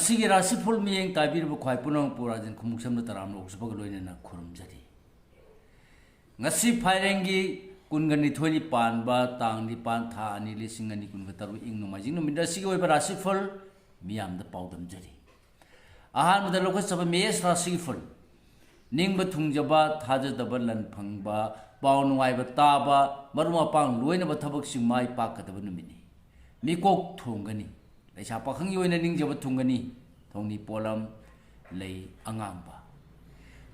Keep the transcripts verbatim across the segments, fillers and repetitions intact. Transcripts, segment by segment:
ꯁꯤꯒꯤ ꯔꯥꯁꯤꯐꯨꯜ ꯃꯤꯠꯌꯦꯡ ꯇꯥꯕꯤꯔꯤꯕ ꯈ꯭ꯋꯥꯏ ꯄꯨꯝꯅꯃꯛꯄꯨ ꯔꯥꯖꯦꯟ ꯈꯨꯃꯨꯛꯁꯝꯅ ꯇꯔꯥꯝꯅ ꯑꯣꯛꯆꯕꯒ ꯂꯣꯏꯅꯅ ꯈꯨꯔꯨꯝꯖꯔꯤ꯫ ꯉꯁꯤ ꯐꯥꯏꯔꯦꯟꯒꯤ ꯀꯨꯟꯒ ꯅꯤꯊꯣꯏꯅꯤ ꯄꯥꯟꯕ ꯇꯥꯡ ꯅꯤꯄꯥꯟ ꯊꯥ ꯑꯅꯤ ꯂꯤꯁꯤꯡ ꯑꯅꯤ ꯀꯨꯟꯒ ꯇꯔꯨꯛ ꯏꯪ ꯅꯣꯡꯃꯥꯏꯖꯤꯡ ꯅꯨꯃꯤꯠ ꯑꯁꯤꯒꯤ ꯑꯣꯏꯕ ꯔꯥꯁꯤꯐꯜ ꯃꯤꯌꯥꯝꯗ ꯄꯥꯎꯗꯝꯖꯔꯤ꯫ ꯑꯍꯥꯟꯕꯗ ꯂꯧꯈꯠꯆꯕ ꯃꯦꯁ ꯔꯥꯁꯤꯒꯤ ꯐꯜ꯫ ꯅꯤꯡꯕ ꯊꯨꯡꯖꯕ, ꯊꯥꯖꯗꯕ ꯂꯟ ꯐꯪꯕ, ꯄꯥꯎ ꯅꯨꯡꯉꯥꯏꯕ ꯇꯥꯕ, ꯃꯔꯨꯞ ꯃꯄꯥꯡ ꯂꯣꯏꯅꯕ ꯊꯕꯛꯁꯤꯡ ꯃꯥꯏ ꯄꯥꯛꯀꯗꯕ ꯅꯨꯃꯤꯠꯅꯤ꯫ ꯃꯤꯀꯣꯛ ꯊꯣꯡꯒꯅꯤ꯫ ꯂꯩꯁꯥ ꯄꯥꯈꯪꯒꯤ ꯑꯣꯏꯅ ꯅꯤꯡꯖꯕ ꯊꯨꯡꯒꯅꯤ꯫ ꯊꯧꯅꯤ ꯄꯣꯠꯂꯝ, ꯂꯩ ꯑꯉꯥꯡꯕ꯫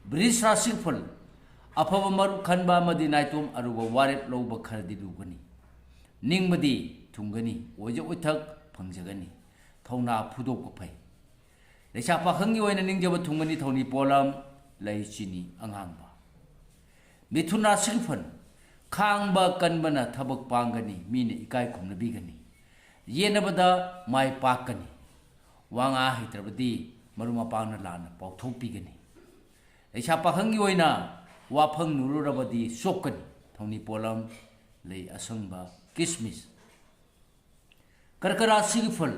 ꯕ꯭ꯔꯤꯖ ꯔꯥꯁꯤꯒꯤ ꯐꯜ꯫ ꯑꯐꯕ ꯃꯔꯨꯞ ꯈꯟꯕ ꯑꯃꯗꯤ ꯅꯥꯏꯇꯣꯝ ꯑꯔꯨꯕ ꯋꯥꯔꯦꯞ ꯂꯧꯕ ꯈꯔꯗꯤ ꯂꯨꯒꯅꯤ꯫ ꯅꯤꯡꯕꯗꯤ ꯊꯨꯡꯒꯅꯤ, ꯑꯣꯏꯖ ꯑꯣꯏꯊꯛ ꯐꯪꯖꯒꯅꯤ꯫ ꯊꯧꯅꯥ ꯐꯨꯗꯣꯛꯄ ꯐꯩ꯫ ꯂꯩꯁꯥ ꯄꯥꯈꯪꯒꯤ ꯑꯣꯏꯅ ꯅꯤꯡꯖꯕ ꯊꯨꯡꯒꯅꯤ꯫ ꯊꯧꯅꯤ ꯄꯣꯠꯂꯝ, ꯂꯩ ꯆꯤꯅꯤ ꯑꯉꯥꯡꯕ꯫ ꯃꯤꯊꯨꯟ ꯔꯥꯁꯤꯒꯤ ꯐꯜ꯫ ꯈꯥꯡꯕ ꯀꯟꯕꯅ ꯊꯕꯛ ꯄꯥꯡꯒꯅꯤ, ꯃꯤꯅ ꯏꯀꯥꯏ ꯈꯨꯝꯅꯕꯤꯒꯅꯤ꯫ ꯌꯦꯠꯅꯕꯗ ꯃꯥꯏ ꯄꯥꯛꯀꯅꯤ꯫ ꯋꯥ ꯉꯥ ꯍꯩꯇ꯭ꯔꯕꯗꯤ ꯃꯔꯨꯞ ꯃꯄꯥꯡꯅ ꯂꯥꯟꯅ ꯄꯥꯎꯊꯣꯛꯄꯤꯒꯅꯤ꯫ ꯂꯩꯁꯥ ꯄꯥꯈꯪꯒꯤ ꯑꯣꯏꯅ ꯋꯥꯐꯪ ꯅꯨꯔꯨꯔꯕꯗꯤ ꯆꯣꯛꯀꯅꯤ꯫ ꯊꯧꯅꯤ ꯄꯣꯠꯂꯝ, ꯂꯩ ꯑꯁꯪꯕ, ꯀꯤꯁꯃꯤꯁ꯫ ꯀꯔꯀ ꯔꯥꯁꯤꯒꯤ ꯐꯜ꯫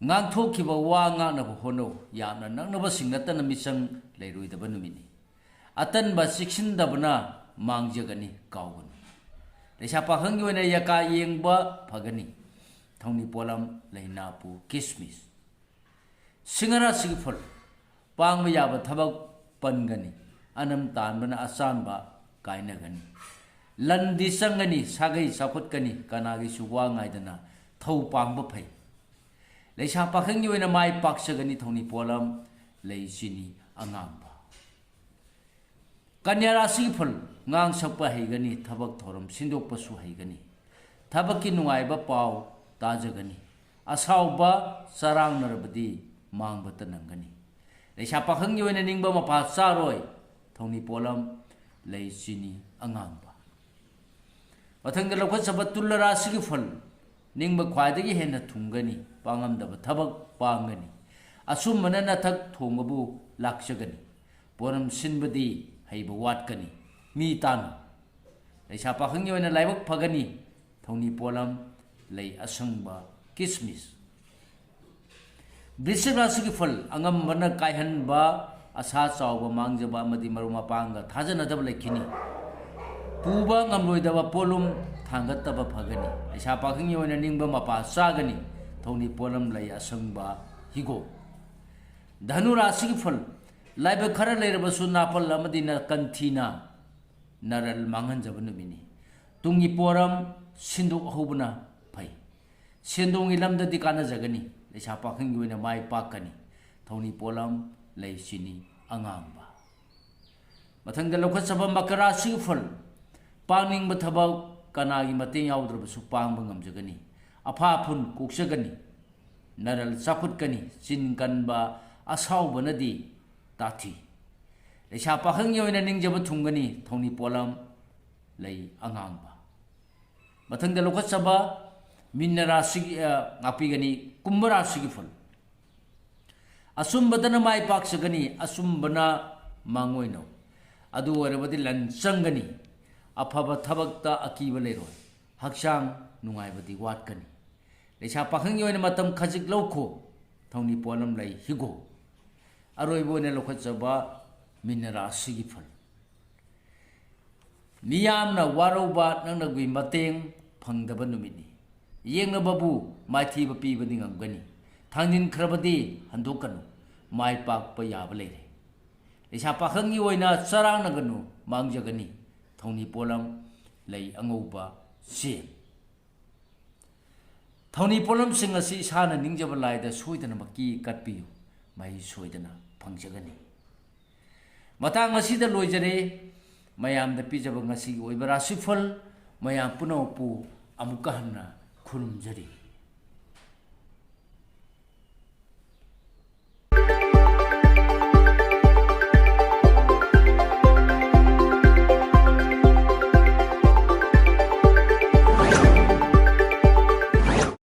ꯉꯥꯡꯊꯣꯛꯈꯤꯕ ꯋꯥ ꯉꯥꯛꯅꯕ ꯍꯣꯠꯅꯧ꯫ ꯌꯥꯝꯅ ꯅꯛꯅꯕꯁꯤꯡ ꯅꯠꯇꯅ ꯃꯤꯆꯪ ꯂꯩꯔꯣꯏꯗꯕ ꯅꯨꯃꯤꯠꯅꯤ꯫ ꯑꯇꯟꯕ ꯆꯦꯛꯁꯤꯟꯗꯕꯅ ꯃꯥꯡꯖꯒꯅꯤ, ꯀꯥꯎꯒꯅꯨ꯫ ꯂꯩꯁꯥ ꯄꯥꯈꯪꯒꯤ ꯑꯣꯏꯅ ꯌꯀꯥ ꯌꯦꯡꯕ ꯐꯒꯅꯤ꯫ ꯊꯧꯅꯤ ꯄꯣꯠꯂꯝ, ꯂꯩꯅꯥꯄꯨ, ꯀꯤꯁꯃꯤꯁ꯫ ꯁꯤꯡꯍ ꯔꯥꯁꯤꯒꯤ ꯐꯜ꯫ ꯄꯥꯡꯕ ꯌꯥꯕ ꯊꯕꯛ ꯄꯟꯒꯅꯤ꯫ ꯑꯅꯝ ꯇꯥꯟꯕꯅ ꯑꯆꯥꯟꯕ ꯀꯥꯏꯅꯒꯅꯤ꯫ ꯂꯟꯗꯤ ꯆꯪꯒꯅꯤ, ꯁꯥꯒꯩ ꯆꯥꯎꯈꯠꯀꯅꯤ, ꯀꯅꯥꯒꯤꯁꯨ ꯋꯥ ꯉꯥꯏꯗꯅ ꯊꯧ ꯄꯥꯡꯕ ꯐꯩ꯫ ꯂꯩꯁꯥ ꯄꯥꯈꯪꯒꯤ ꯑꯣꯏꯅ ꯃꯥꯏ ꯄꯥꯛꯆꯒꯅꯤ꯫ ꯊꯧꯅꯤ ꯄꯣꯠꯂꯝ, ꯂꯩ ꯆꯤꯅꯤ ꯑꯉꯥꯡꯕ꯫ ꯀꯟꯌꯥ ꯔꯥꯁꯤꯒꯤ ꯐꯜ꯫ ꯉꯥꯡ ꯁꯛꯄ ꯍꯩꯒꯅꯤ, ꯊꯕꯛ ꯊꯧꯔꯝ ꯁꯤꯟꯗꯣꯛꯄꯁꯨ ꯍꯩꯒꯅꯤ꯫ ꯊꯕꯛꯀꯤ ꯅꯨꯡꯉꯥꯏꯕ ꯄꯥꯎ ꯇꯥꯖꯒꯅꯤ꯫ ꯑꯁꯥꯎꯕ ꯆꯔꯥꯡꯅꯔꯕꯗꯤ ꯃꯥꯡꯕꯇ ꯅꯪꯒꯅꯤ꯫ ꯂꯩꯁꯥ ꯄꯥꯈꯪꯒꯤ ꯑꯣꯏꯅ ꯅꯤꯡꯕ ꯃꯄꯥ ꯆꯥꯔꯣꯏ꯫ ꯊꯧꯅꯤ ꯄꯣꯠꯂꯝ, ꯂꯩ ꯆꯤꯅꯤ ꯑꯉꯥꯡꯕ꯫ ꯃꯊꯪꯗ ꯂꯧꯈꯠꯆꯕ ꯇꯨꯂ ꯔꯥꯁꯤꯒꯤ ꯐꯜ꯫ ꯅꯤꯡꯕ ꯈ꯭ꯋꯥꯏꯗꯒꯤ ꯍꯦꯟꯅ ꯊꯨꯡꯒꯅꯤ, ꯄꯥꯡꯉꯝꯗꯕ ꯊꯕꯛ ꯄꯥꯡꯒꯅꯤ꯫ ꯑꯆꯨꯝꯕꯅ ꯅꯊꯛ ꯊꯣꯡꯕꯕꯨ ꯂꯥꯛꯆꯒꯅꯤ꯫ ꯄꯣꯠꯂꯝ ꯁꯤꯟꯕꯗꯤ ꯍꯩꯕ ꯋꯥꯠꯀꯅꯤ꯫ ꯃꯤ ꯇꯥꯅꯨ꯫ ꯂꯩꯁꯥ ꯄꯥꯈꯪꯒꯤ ꯑꯣꯏꯅ ꯂꯥꯏꯕꯛ ꯐꯒꯅꯤ꯫ ꯊꯧꯅꯤ ꯄꯣꯠꯂꯝ, ꯂꯩ ꯑꯁꯪꯕ, ꯀꯤꯁꯃꯤꯁ꯫ ꯕ꯭ꯔꯤꯁꯤꯛ ꯔꯥꯁꯤꯒꯤ ꯐꯜ: ꯑꯉꯝꯕꯅ ꯀꯥꯏꯍꯟꯕ, ꯑꯁꯥ ꯆꯥꯎꯕ ꯃꯥꯡꯖꯕ ꯑꯃꯗꯤ ꯃꯔꯨꯞ ꯃꯄꯥꯡꯒ ꯊꯥꯖꯅꯗꯕ ꯂꯩꯈꯤꯅꯤ꯫ ꯄꯨꯕ ꯉꯝꯂꯣꯏꯗꯕ ꯄꯣꯠꯂꯨꯝ ꯊꯥꯡꯒꯠꯇꯕ ꯐꯒꯅꯤ꯫ ꯂꯩꯁꯥ ꯄꯥꯈꯪꯒꯤ ꯑꯣꯏꯅ ꯅꯤꯡꯕ ꯃꯄꯥ ꯆꯥꯒꯅꯤ꯫ ꯊꯧꯅꯤ ꯄꯣꯠꯂꯝ ꯂꯩ ꯑꯁꯪꯕ ꯍꯤꯒꯣꯛ꯫ ꯙꯅꯨ ꯔꯥꯁꯤꯒꯤ ꯐꯜ: ꯂꯥꯏꯕꯛ ꯈꯔ ꯂꯩꯔꯕꯁꯨ ꯅꯥꯄꯜ ꯑꯃꯗꯤ ꯅ-, ꯀꯟꯊꯤꯅ ꯅꯔꯜ ꯃꯥꯡꯍꯟꯖꯕ ꯅꯨꯃꯤꯠꯅꯤ꯫ ꯇꯨꯡꯒꯤ ꯄꯣꯔꯝ ꯁꯤꯟꯗꯣꯛꯍꯧꯕꯅ ꯐꯩ꯫ ꯁꯦꯟꯗꯣꯡꯒꯤ ꯂꯝꯗꯗꯤ ꯀꯥꯟꯅꯖꯒꯅꯤ꯫ ꯂꯩꯁꯥ ꯄꯥꯈꯪꯒꯤ ꯑꯣꯏꯅ ꯃꯥꯏ ꯄꯥꯛꯀꯅꯤ꯫ ꯊꯧꯅꯤ ꯄꯣꯠꯂꯝ ꯂꯩ ꯆꯤꯅꯤ ꯑꯉꯥꯡꯕ꯫ ꯃꯊꯪꯗ ꯂꯧꯈꯠꯆꯕ ꯃꯀꯔꯥ ꯔꯥꯁꯤꯒꯤ ꯐꯜ: ꯄꯥꯡꯅꯤꯡꯕ ꯊꯕꯛ ꯀꯅꯥꯒꯤ ꯃꯇꯦꯡ ꯌꯥꯎꯗ꯭ꯔꯕꯁꯨ ꯄꯥꯡꯕ ꯉꯝꯖꯒꯅꯤ꯫ ꯑꯐꯥ ꯑꯐꯨꯟ ꯀꯣꯛꯆꯒꯅꯤ꯫ ꯅꯔꯜ ꯆꯥꯎꯈꯠꯀꯅꯤ꯫ ꯆꯤꯟ ꯀꯟꯕ ꯑꯁꯥꯎꯕꯅꯗꯤ ꯇꯥꯊꯤ꯫ ꯂꯩꯁꯥ ꯄꯥꯈꯪꯒꯤ ꯑꯣꯏꯅ ꯅꯤꯡꯖꯕ ꯊꯨꯡꯒꯅꯤ꯫ ꯊꯧꯅꯤ ꯄꯣꯠꯂꯝ ꯂꯩ ꯑꯉꯥꯡꯕ꯫ ꯃꯊꯪꯗ ꯂꯧꯈꯠꯆꯕ ꯃꯤꯟꯅ ꯔꯥꯁꯤꯒꯤ, ꯑ, ꯉꯥꯛꯄꯤꯒꯅꯤ꯫ ꯀꯨꯝꯚ ꯔꯥꯁꯤꯒꯤ ꯐꯜ: ꯑꯆꯨꯝꯕꯗꯅ ꯃꯥꯏ ꯄꯥꯛꯆꯒꯅꯤ, ꯑꯆꯨꯝꯕꯅ ꯃꯥꯡꯑꯣꯏꯅꯧ꯫ ꯑꯗꯨ ꯑꯣꯏꯔꯕꯗꯤ ꯂꯟ ꯆꯪꯒꯅꯤ꯫ ꯑꯐꯕ ꯊꯕꯛꯇ ꯑꯀꯤꯕ ꯂꯩꯔꯣꯏ꯫ ꯍꯛꯆꯥꯡ ꯅꯨꯡꯉꯥꯏꯕꯗꯤ ꯋꯥꯠꯀꯅꯤ꯫ ꯂꯩꯁꯥ ꯄꯥꯈꯪꯒꯤ ꯑꯣꯏꯅ ꯃꯇꯝ ꯈꯖꯤꯛ ꯂꯧꯈꯣ꯫ ꯊꯧꯅꯤ ꯄꯣꯠꯂꯝ ꯂꯩ ꯍꯤꯒꯣꯛ꯫ ꯑꯔꯣꯏꯕ ꯑꯣꯏꯅ ꯂꯧꯈꯠꯆꯕ ꯃꯤꯟꯅ ꯔꯥꯁꯤꯒꯤ ꯐꯜ: ꯃꯤꯌꯥꯝꯅ ꯋꯥꯔꯧꯕ ꯅꯪꯅꯒꯤ ꯃꯇꯦꯡ ꯐꯪꯗꯕ ꯅꯨꯃꯤꯠꯅꯤ꯫ ꯌꯦꯡꯅꯕꯕꯨ ꯃꯥꯏꯊꯤꯕ ꯄꯤꯕꯗꯤ ꯉꯝꯒꯅꯤ꯫ ꯊꯥꯡꯖꯤꯟꯈ꯭ꯔꯕꯗꯤ ꯍꯟꯗꯣꯛꯀꯅꯨ꯫ ꯃꯥꯏ ꯄꯥꯛꯄ ꯌꯥꯕ ꯂꯩꯔꯦ꯫ ꯂꯩꯁꯥ ꯄꯥꯈꯪꯒꯤ ꯑꯣꯏꯅ ꯆꯔꯥꯡꯅꯒꯅꯨ, ꯃꯥꯡꯖꯒꯅꯤ꯫ ꯊꯧꯅꯤ ꯄꯣꯠꯂꯝ ꯂꯩ ꯑꯉꯧꯕ ꯆꯦꯡ꯫ ꯊꯧꯅꯤ ꯄꯣꯠꯂꯝꯁꯤꯡ ꯑꯁꯤ ꯏꯁꯥꯅ ꯅꯤꯡꯖꯕ ꯂꯥꯏꯗ ꯁꯣꯏꯗꯅꯃꯛꯀꯤ ꯀꯠꯄꯤꯌꯨ, ꯃꯍꯩ ꯁꯣꯏꯗꯅ ꯐꯪꯖꯒꯅꯤ꯫ ꯃꯇꯥꯡ ꯑꯁꯤꯗ ꯂꯣꯏꯖꯔꯦ ꯃꯌꯥꯝꯗ ꯄꯤꯖꯕ ꯉꯁꯤꯒꯤ ꯑꯣꯏꯕ ꯔꯥꯁꯤꯐꯜ꯫ ꯃꯌꯥꯝ ꯄꯨꯝꯅꯃꯛꯄꯨ ꯑꯃꯨꯛꯀ ꯍꯟꯅ ꯈꯨꯔꯨꯝꯖꯔꯤ꯫